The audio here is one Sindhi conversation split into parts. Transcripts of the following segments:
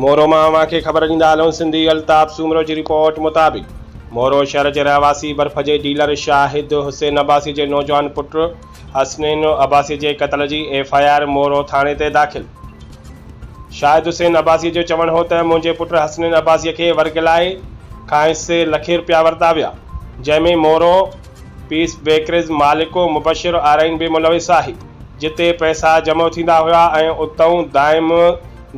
مورو مان اوهان کي خبر ڏيندا هلون سنڌي الطاف سومرو جي رپورٽ مطابق مورو شهر جي رهواسي برف جي ڊيلر شاهد حسين عباسي جي نوجوان پٽ حسنين عباسي جي قتل جي ايف I R Moro ٿاڻي تي داخل شاهد حسين عباسي جو چوڻ هو ته منهنجي پٽ حسنين عباسي کي ورغلائي کانئس لکين رپيا ورتا ويا جنهن ۾ مورو پيس بيڪرز مالڪ مبشر آرائين به ملوث آهي جتي پئسا جمع ٿيندا هيا ۽ اتئون دائم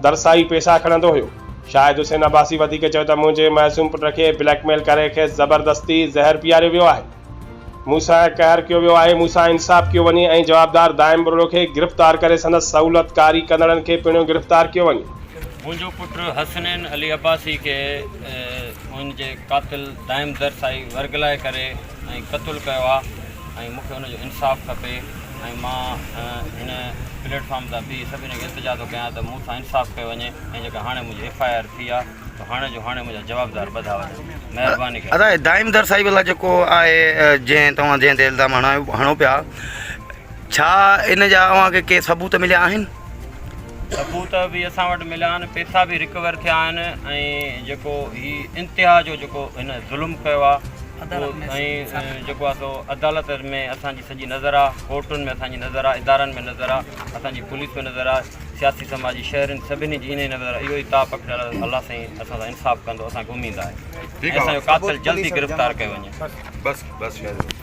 درسائي پئسا کڻندو هيو. شاهد حسين عباسي وڌيڪ چيو ته منهنجي معصوم پٽ کي بليڪ ميل ڪري کيس زبردستي زهر پياريو ويو آهي. مون سان قهر ڪيو ويو آهي، مون سان انصاف ڪيو وڃي ۽ جوابدار دائم ٻرڙو کي گرفتار ڪري سندس سهولتڪاري ڪندڙن کي پڻ گرفتار ڪيو وڃي. منهنجو پٽ حسنين علي عباسي کي ان جي قاتل دائم درسائي ورغلائي ڪري ۽ قتل ڪيو آ ۽ مون کي ان جو انصاف کپي ۽ مان هن پليٽ فارم تان بيهي سڀني کي التجا ٿو ڪيان ته مون سان انصاف ڪيو وڃي ۽ جيڪا هاڻي منهنجي ايف I R ٿي آ ته هاڻي جو هاڻي منهنجا جوابدار ٻڌا وڃن مهرباني ڪري. ادا دائم در صاحب لاء جيڪو آهي جنهن توهان جنهن تي الزام هڻو پيا ڇا ان جا اوهان کي ڪي ثبوت مليا آهن؟ ثبوت به اسان وٽ مليا آهن پيسا به رڪور ٿيا آهن ۽ جيڪو هي انتها جو جيڪو هن ظلم ڪيو آهي ۽ جيڪو آهي سو عدالت ۾ اسان جي سڄي نظر آهي ڪورٽن ۾ اسان جي نظر آهي ادارن ۾ نظر آهي اسان جي پوليس ۾ نظر آهي سياسي سماجي شهرين سڀني جي انهي نظر آهي اهو ئي تاء پکڙيل الله سائين اسان سان انصاف ڪندو اسان کي اميد آهي ۽ اسان جو قاتل جلدي گرفتار ڪيو وڃي. بس بس.